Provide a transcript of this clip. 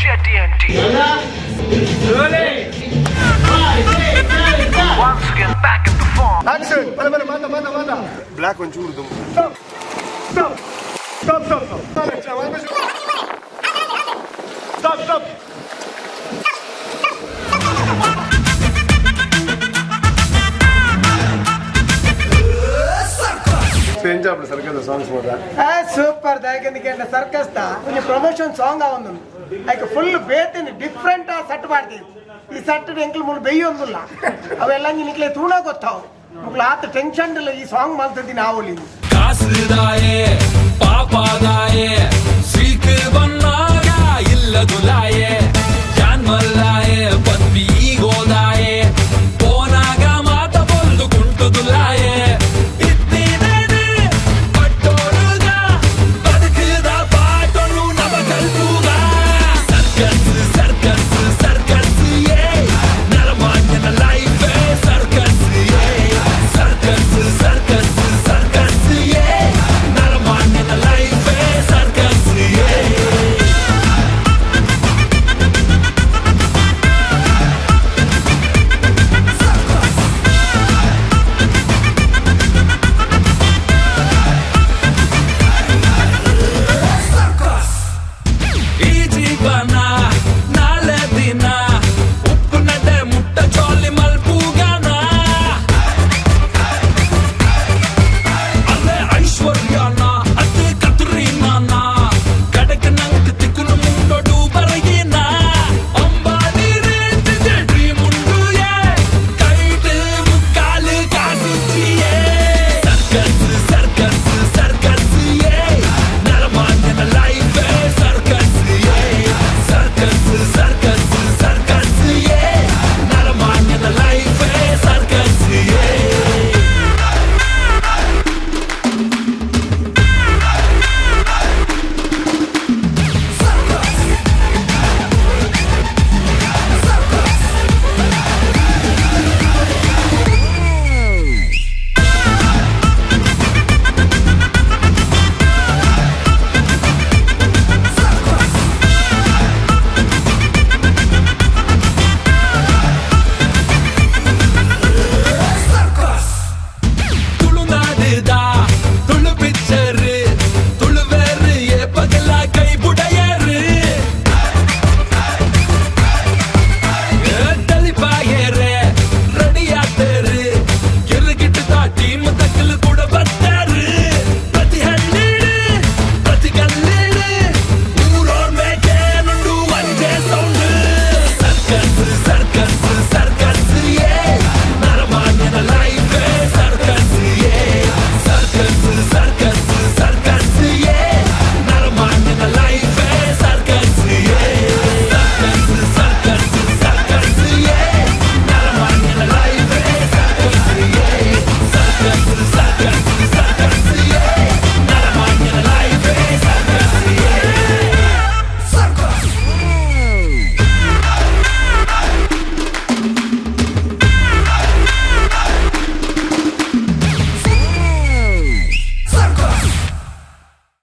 Shetty and team. Once again back in the form. Black ಒಂಚೂರು ದುಂಬು. Stop stop stop stop stop. So ಎಂಚ ಆಪುಂಡು circus songs ಮಾತ್ರ? Super. ದಾಯಕಂದಿಕೆ circus ದ ಒಂಜಿ ಪ್ರಮೋಷನ್ ಸಾಂಗ್ ಆವೊಂದು. ಐಕ್ ಫುಲ್ ಬೇತಿನ ಡಿಫ್ರೆಂಟ್ ಆ ಸೆಟ್ ಮಾಡ್ತೀವಿ. ಈ ಸೆಟ್ ಎಂಕ್ಲು ಮುಳು ಬೆಯ್ಯೊಂದುಲ್ಲ. ಅವೆಲ್ಲ ನಿಕ್ಲೆ ತೂಣ ಗೊತ್ತಾವು. ಮುಕ್ಲು ಆತ ಟೆನ್ಷನ್ ಇಲ್ಲ. ಈ ಸಾಂಗ್ ಮಲ್ತದಿನ ಆವೊಲಿ. ಕಾಸುದಾಯೆ ಪಾಪದಾಯೆ ಸೀಕ್ ಬನ್ನಾಗ ಇಲ್ಲದುಲಾಯೆ ಜಾನ್ ಮಲ್ಲಾಯೆ.